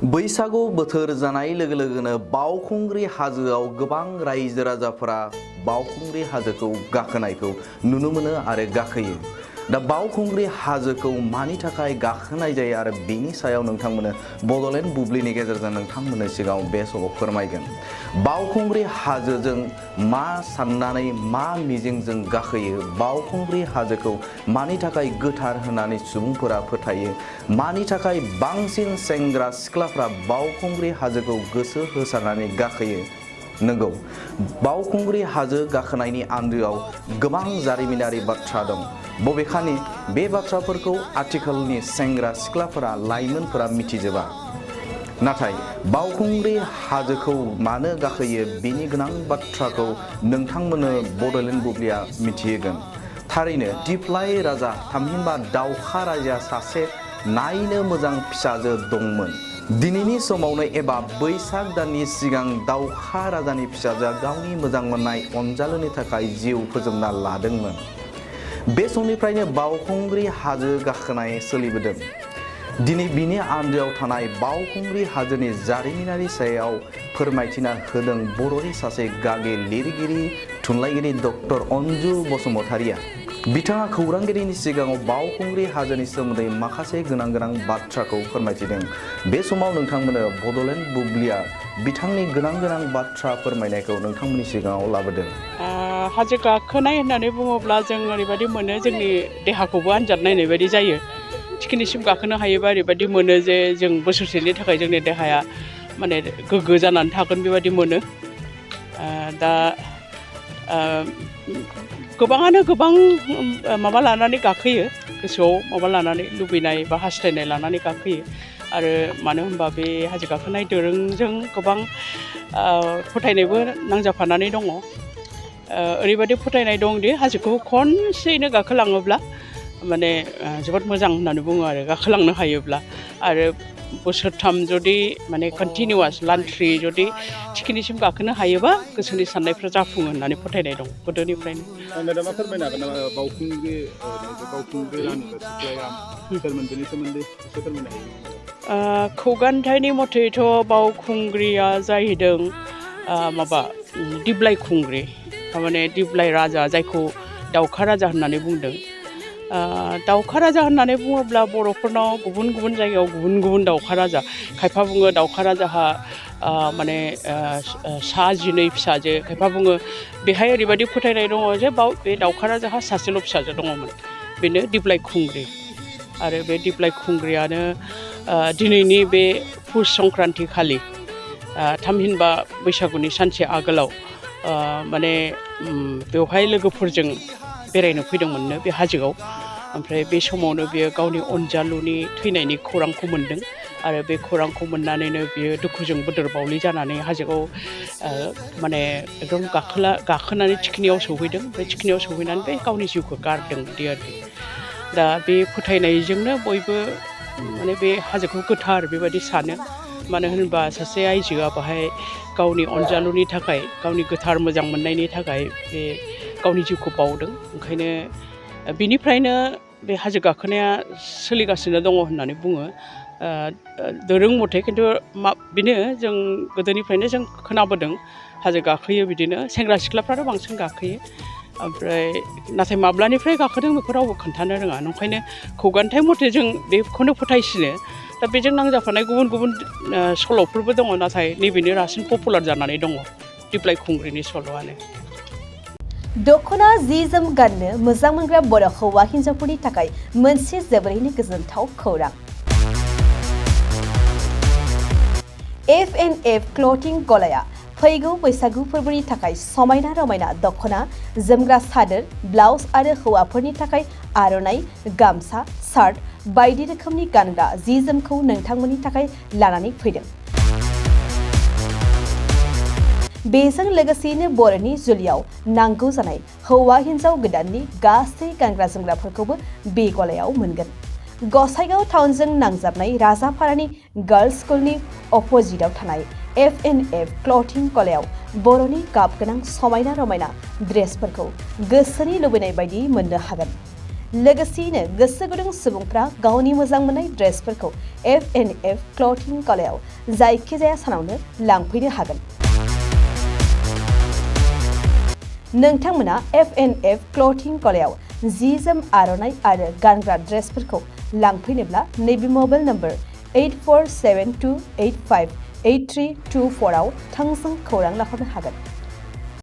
बैसागु बोथोर जानाय लोगो लोगोनो बावखुंग्रि हाजोआव गोबां रायजो राजाफोरा बावखुंग्रि हाजोखौ गाखोनायखौ नुनो मोनो आरो गाखोयो। दा बावखुंग्रि हाजोखौ मानि थाखाय गाखोनाय जायो आरो बेनि सायाव नोंथांमोनो बड'लेण्ड बुब्लिनि गेजेरजों नोंथांमोननो सिगाङाव बे समाव फोरमायगोन। बावखुंग्रि हाजोजों मा साननानै मा मिजिंजों गाखोयो, बावखुंग्रि हाजोखौ मानि थाखाय गोथार होननानै सुबुंफोरा फोथायो, मानि थाखाय बांसिन सेंग्रा सिख्लाफ्रा बावखुंग्रि हाजोखौ गोसो होसारनानै गाखोयो। नंगौ, बावखुंग्रि हाजो गाखोनायनि आन्दोआव गोबां जारिमिनारि बाथ्रा दं। बबेखानि बे बाथ्राफोरखौ आथिखालनि सेंग्रा सिख्लाफोरा लाइमोनफोरा मिथिजोबा। नाथाय बावखुंग्रि हाजोखौ मानो गाखोयो बेनि गोनां बाथ्राखौ नोंथांमोननो बड'लेण्ड बुब्लिया मिथिहोगोन। थारैनो दिप्लाय राजा थामहिनबा दावखा राजाया सासे नायनो मोजां फिसाजो दंमोन। दिनैनि समावनो एबा बैसाग दाननि सिगां दावखा राजानि फिसाजोआ गावनि मोजां मोननाय अनजालुनि थाखाय जिउ फोजोबना लादोंमोन। बे समनिफ्रायनो बावखुंग्रि हाजो गाखोनाय सोलिबोदों। दिनै बिनि आन्दोआव थानाय बावखुंग्रि हाजोनि जारिमिनारि सायाव फोरमायथिना होदों बर'नि सासे गागि लिरगिरि थुनलाइगिरि डक्टर अन्जु बसुमतारिया। बिथाङा खौरांगिरिनि सिगाङाव बावखुंग्रि हाजोनि सोमोन्दै माखासे गोनां बाथ्राखौ फोरमायथिदों। बे समाव नोंथांमोनो बड'लेण्ड बुब्लिया बिथांनि गोनां बाथ्रा फोरमायनायखौ नोंथांमोननि सिगाङाव लाबोदों। हाजो गाखोनाय होननानै बुङोब्ला जों ओरैबायदि मोनो, जोंनि देहाखौबो आनजाद नायनाय बायदि जायो। थिखिनिसिम गाखोनो हायोबा ओरैबायदि मोनो जे जों बोसोरसेनि थाखाय जोंनि देहाया माने गोग्गो जानानै थागोन बेबायदि मोनो। दा गोबाङानो गोबां माबा लानानै गाखोयो, गोसोआव माबा लानानै लुबैनाय बा हास्थायनाय लानानै गाखोयो। आरो मानो होनबा बे हाजो गाखोनाय दोरोंजों गोबां फोथायनायबो नांजाबफानानै दङ। ओरैबायदि फोथायनाय दंदि हाजोखौ खनसेयैनो गाखोलाङोब्ला माने जोबोद मोजां होननानै बुङो आरो गाखोलांनो हायोब्ला। आरो बोसोरथाम जुदि माने कन्टिनिउवास लान्थ्रि जुदि थिखिनिसिम गाखोनो हायोबा गोसोनि साननायफ्रा जाफुङो होननानै फोथायनाय दं गोदोनिफ्रायनो। मेडामा फोरमायनो हागोन नामा बावखुंग्रि रानि बा सिख्लाया सोरमोन, बेनि सोमोन्दै एसे फोरमायनो हायो? खुगान्थाइनि मथेथ' बावखुंग्रिया जाहैदों माबा दिप्लाय खुंग्रि, थारमाने दिप्लाय राजा, जायखौ दावखा राजा होननानै बुंदों। दावखा राजा होननानै बुङोब्ला बर'फोरनाव गुबुन गुबुन जायगायाव गुबुन गुबुन दावखा राजा। खायफा बुङो दावखा राजाहा माने सा 12 फिसाजो, खायफा बुङो बेहाय ओरैबायदि फोथायनाय दङ जे बे दावखा राजाहा सासेल' फिसाजो दङमोन, बेनो दिप्लाय खुंग्रि। आरो बे दिप्लाय खुंग्रियानो दिनैनि बे पुस संक्रान्ति खालि थामहिनबा बैसागुनि सानसे आगोलाव माने बेवहाय लोगोफोरजों बेरायनो फैदोंमोननो बे हाजोआव। ओमफ्राय बे समावनो बियो गावनि अनजालुनि थैनायनि खौरांखौ मोन्दों। आरो बे खौरांखौ मोननानैनो बियो दुखुजों बोदोर बावलि जानानै हाजोआव माने एकदम गाखोनानै थिखिनियाव सौहैदों। बे थिखिनियाव सौहैनानै बे गावनि जिउखौ गारदों बिदि आरोखि। दा बे फोथायनायजोंनो बयबो माने बे हाजोखौ गोथार बेबायदि सानो। मानो होनोबा सासे आइजोआ बाहाय गावनि अनजालुनि थाखाय, गावनि गोथार मोजां मोननायनि थाखाय बे गावनि जिउखौ बावदों। ओंखायनो बिनिफ्रायनो बे हाजो गाखोनाया सोलिगासिनो दङ होननानै बुङो दोरों मथे। खिन्थु बेनो जों गोदोनिफ्रायनो जों खोनाबोदों हाजो गाखोयो बिदिनो, सेंग्रा सिख्लाफ्राथ' बांसिन गाखोयो। ओमफ्राय नाथाय माब्लानिफ्राय गाखोदों बेखौ रावबो खोन्थानो रोङा। नंखायनो खुगान्थाइ मथे जों बेखौनो फोथायसिनो। दा बेजों नांजाबफानाय गुबुन गुबुन सल'फोरबो दङ, नाथाय नैबेनो रासिन पपुलार जानानै दङ, दिप्लाय खुंग्रिनि सल'आनो। दख'ना जि जोम गाननो मोजां मोनग्रा बर' हौवा हिन्जावफोरनि थाखाय मोनसे जोबोरैनो गोजोनथाव खौरां। F&F क्लथिं गलाया फैगौ बैसागु फोरबोनि थाखाय समायना रमायना दख'ना, जोमग्रा सादोर, ब्लाउस आरो हौवाफोरनि थाखाय आर'नाइ, गामसा, शार्ट बायदि रोखोमनि गानग्रा जि जोमखौ नोंथांमोननि थाखाय लानानै फैदों। बेजों लोगोसेयैनो बर'नि जुलियाव नांगौ जानाय हौवा हिन्जाव गोदाननि गासै गानग्रा जोमग्राफोरखौबो बे गलायाव मोनगोन। गसाइगाव टाउनजों नांजाबनाय राजापारानि गार्लस स्कुलनि अपोजिटआव थानाय F&F क्लथिं गलायाव बर'नि गाब गोनां समायना रमायना ड्रेसफोरखौ गोसोनि लुबैनाय बायदि मोननो हागोन। लोगोसेयैनो गोसो गुदुं सुबुंफ्रा गावनि मोजां मोननाय ड्रेसफोरखौ FNF क्लथिं गलायाव जायखिजाया सानावनो लांफैनो हागोन। नोंथांमोना FNF क्लथिं गलायाव जि जोम आर'नाइ आरो गानग्रा ड्रेसफोरखौ लांफैनोब्ला नैबे मबाइल नम्बर 8472858324 आव थोंजों खौरां लाहरनो हागोन।